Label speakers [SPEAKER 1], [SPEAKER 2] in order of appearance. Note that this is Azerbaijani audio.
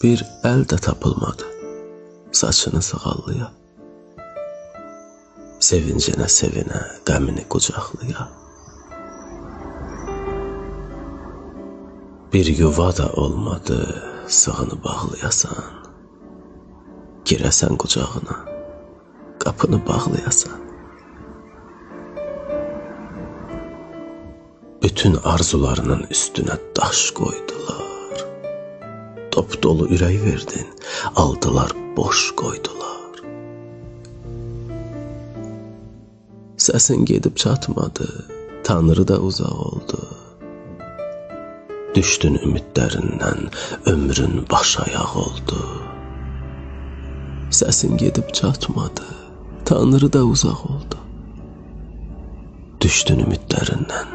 [SPEAKER 1] Bir əl də tapılmadı saçını sığallıya. Sevincinə sevinə, qəmini qucaqlıya. Bir yuva da olmadı sığını bağlayasan. Girəsən qucağına, qapını bağlayasan. Bütün arzularının üstünə daş qoydular. Top dolu ürək verdin, aldılar, boş qoydular. Səsin gedib çatmadı, Tanrı da uzaq oldu. Düşdün ümidlərindən, ömrün baş ayaq oldu. Səsin gedib çatmadı, Tanrı da uzaq oldu. Düşdün ümidlərindən,